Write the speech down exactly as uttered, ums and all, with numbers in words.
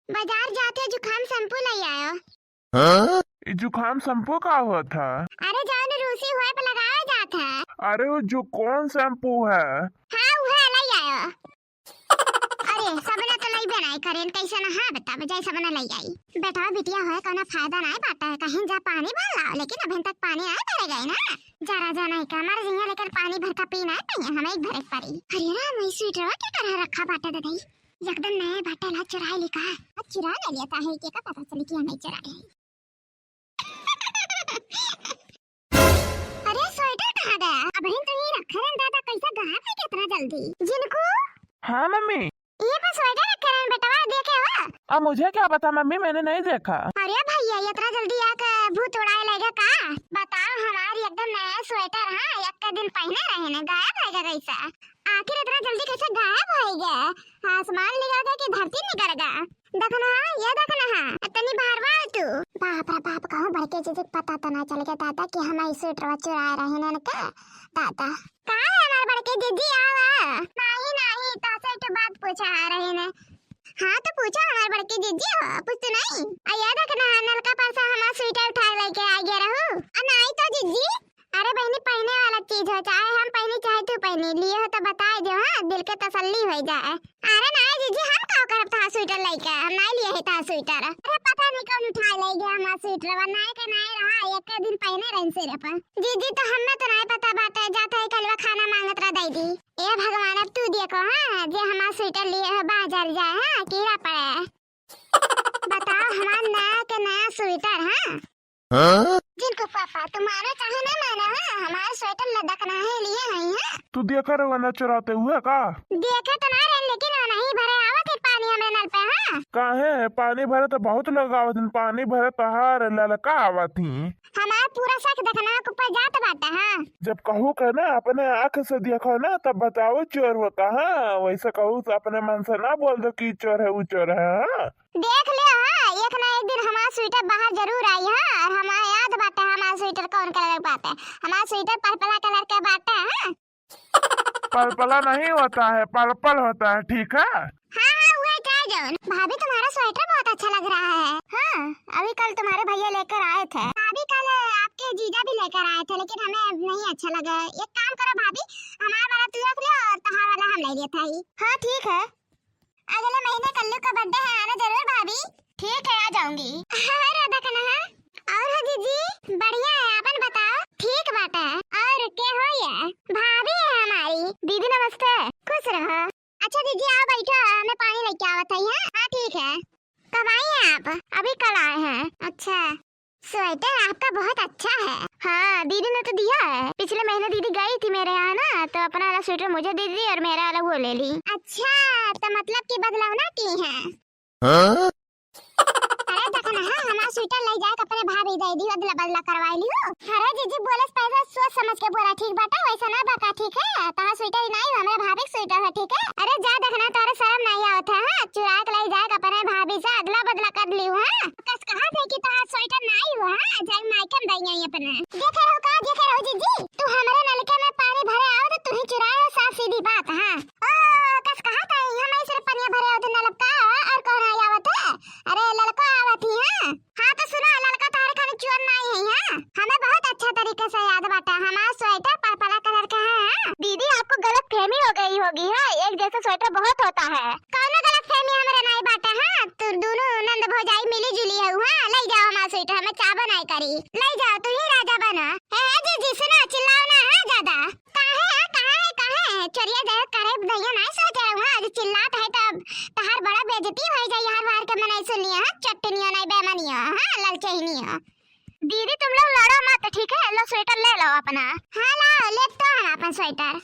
बाजार जात है, जुकाम shampoo लइ आयो। हाँ? ई जुकाम shampoo का होत है? अरे, जौन रूसी हुए पे लगावे जात है। अरे, वो जो कौन shampoo है? हाँ, उहे लइ आयो। अरे, सबने तो लइबे नाई करेन, कैसे ना, हाँ, बतावे जाए, सबने लइ आई। बेटवा बिटिया होए, कोनो फायदा नाई बाटे, कहीं जा पानी भर लाओ, लेकिन अभी तक पानी नाई भरे गए ना। जरा जा नाई का, मर जइया, लेकिन पानी भर का पी नाई पाइए, हमें एक भरे पड़ी। अरे राम, ई स्वेटरवा के तरह रखा बाटे ददई, एकदम नए बाटे, ला चुराए ली का? अब चुरा ले लिया, काहे के का पता चली कि हमें चुराए है। अरे, स्वेटर कहाँ गया? अबहिन तो यहीं रखे रहन दादा, कैसे गायब है इतना जल्दी? जिनको? हाँ मम्मी। ये पर स्वेटर रखे रहन बेटवा, देखे हो? अब मुझे क्या पता मम्मी, मैंने नहीं देखा। अरे भैया, इतना जल्दी आके भूत उड़ाए लेगा का? बताओ, हमारी एकदम नया स्वेटर, हाँ, एक दिन पहने रहे ने, गायब है गया कैसे? आखिर इतना जल्दी कैसे गायब होइगा? आसमान निकल गया कि धरती निकल गया? देखना, ये देखना, इतनी बार बार तू। बाप रे बाप, कहूँ बड़के जीजी के पता तो ना चल गया दादा कि हमारी स्वेटरवा चुराए रहे ने का दादा। का है हमारे बड़के जीजी, आवा। नहीं, नहीं, तो से एक बात पूछा आ रहे ने। हाँ, तो पूछा हमारे बड़के जीजी हो, पूछ तो नहीं। आ, ये देखना, नलका पर से हमारा स्वेटर उठा लेके आ गया रहू। आ, नहीं तो जीजी, अरे बहिनी, पहने वाला चीज हो, चाहे हम पहनी, चाहे तू पहनी, लिए हो तो बताए दो, हाँ, दिल के तसल्ली हो जाए। अरे नाई जीजी, हम का करब तहार स्वेटर लइके, हम नाई लिए है तहार स्वेटर। अरे पता नहीं कौन उठा ले गया हमार स्वेटरवा, नाई के नाई रहा, एक दिन पहने रहन सिर्फ। जीजी, तो हमें तो नाई पता बाटे, जाते ही कलवा खाना मांगत रह दई दी। ए भगवान, अब तू देखो, हाँ, जे हमार स्वेटर लिए हो, बाहर जाए, हाँ, कीड़ा पड़े। बताओ, हमार नया के नया स्वेटर, हाँ, हाँ? जिनको पापा, तू मानो चाहे ना मानो, हाँ, हमारे स्वेटर लदक ना है लिए हैं, हाँ? तू देखे रहो ना चुराते हुए का? देखे तो ना रहे, लेकिन वो नहीं भरे आवत है पानी हमरे नल पे, हाँ? काहे? पानी भरे तो बहुत लोग आवत हैं, पानी भरे तहार ललका आवत ही। हमार पूरा शक देखना के ऊपर जात बाटे, हाँ? जब कहू के ना अपने आँख से देखो ना, तब बताओ चोर हो का, हाँ? वैसे कहू तो अपने मन से ना बोल दो कि चोर है, वो चोर है, हाँ? देख ले, हाँ, एक ना एक दिन हमार स्वेटर बाहर जरूर आई, हाँ, और हमार याद बाटे हमार स्वेटर कौन कलर के बाटे। हमार स्वेटर पर्पला कलर के बाटे, हाँ। पर्पला नहीं होता है, पर्पल होता है, ठीक है? हाँ, हाँ, वही चाहे जौन। भाभी, तुम्हारा स्वेटर बहुत अच्छा लग रहा है। हाँ, अभी कल तुम्हारे भैया लेकर आए थे। भाभी, कल आपके जीजा भी लेकर आए थे, लेकिन हमें नहीं अच्छा लगा। एक काम करो भाभी, हमारा वाला तू रख लो और तुम्हारा वाला हम ले लेते हैं। हाँ, ठीक है। अगले महीने कल्लू का birthday है, आना जरूर भाभी। ठीक है, आ जाऊंगी। हाँ, राधा कन्हा। और हो जीजी, बढ़िया है, आपन बताओ। ठीक बाटे। और के हो ये? भाभी है हमारी। दीदी नमस्ते। खुश रहो। अच्छा जीजी, आओ बैठो, मैं पानी लेके आवत हई, हाँ? हाँ, ठीक है। कब आई हैं आप? अभी कल आए हैं। अच्छा। स्वेटर आपका बहुत अच्छा है। हाँ, दीदी ने तो दिया है। पिछले महीने दीदी गई थी मेरे यहाँ ना, तो अपना वाला स्वेटर मुझे दे दी और मेरा वाला वो ले ली। अच्छा, तो मतलब कि बदलवना की है? हाँ? अरे देखो ना, हाँ, हमारा स्वेटर ले जाए के अपने भाभी दे दी, बदला बदला करवाई लियो। अरे जीजी, बोले से पहले सोच समझ के बोला, ठीक बाटा? वैसा ना बका, ठीक है? तहार स्वेटर ही नहीं, हमारे भाभी के स्वेटर है, ठीक है? अरे जा देखना, तोरे शर्म नहीं आवत है, हाँ? चुरा के ले जाए के अपने भाभी से अदला बदला कर लियो, हाँ? कस कहा थे कि तहार स्वेटर नाई हुआ, हाँ, जाई मायके में दइया अपने। देखे रहो का, देखे रहो जीजी, तू हमरे नलके में पानी भरे आओ तो तू ही चुराए हो, साफ सीधी बात, हाँ। ओ, कस कहा था, हम ही सिर्फ पनिया भरे आओ तो नलका, और कौन आई आवत है? अरे, ललका आवत ही, हाँ। हाँ, तो सुनो, ललका तोहरे खानी चुअन नाई है, हाँ। हमें बहुत अच्छा तरीके से याद बाटा, हमार स्वेटर पर्पला कलर के है, हाँ। दीदी, आपको गलतफहमी हो गई होगी, हाँ, एक जैसा स्वेटर बहुत होता है। कौनो गलतफहमी हमरे नाई बाटे, हाँ, तू दोनों नंद भौजाई मिली जुली है, हाँ, ले जाओ हमार स्वेटर, हमें चाबो नाई करी, ले जाओ, तू ही राजा बनो। ए, ए, जीजी, सुनो, चिल्लाओ ना, हाँ, ज्यादा। काहे, हाँ, काहे, काहे? चोरिया दे करे भैया नाई सोच रहे, हाँ, आज चिल्लात है तब तहार बड़ा बेइज्जती हो जाई, हर बार के मनाई सुनियो, हाँ, चट्टनियो नाई, बेमनियो, हाँ, ललचहिनियो। दीदी, तुम लोग लड़ो मत, ठीक है? लो, स्वेटर ले लो अपना। हाँ, लाओ, ले तो हम अपन स्वेटर।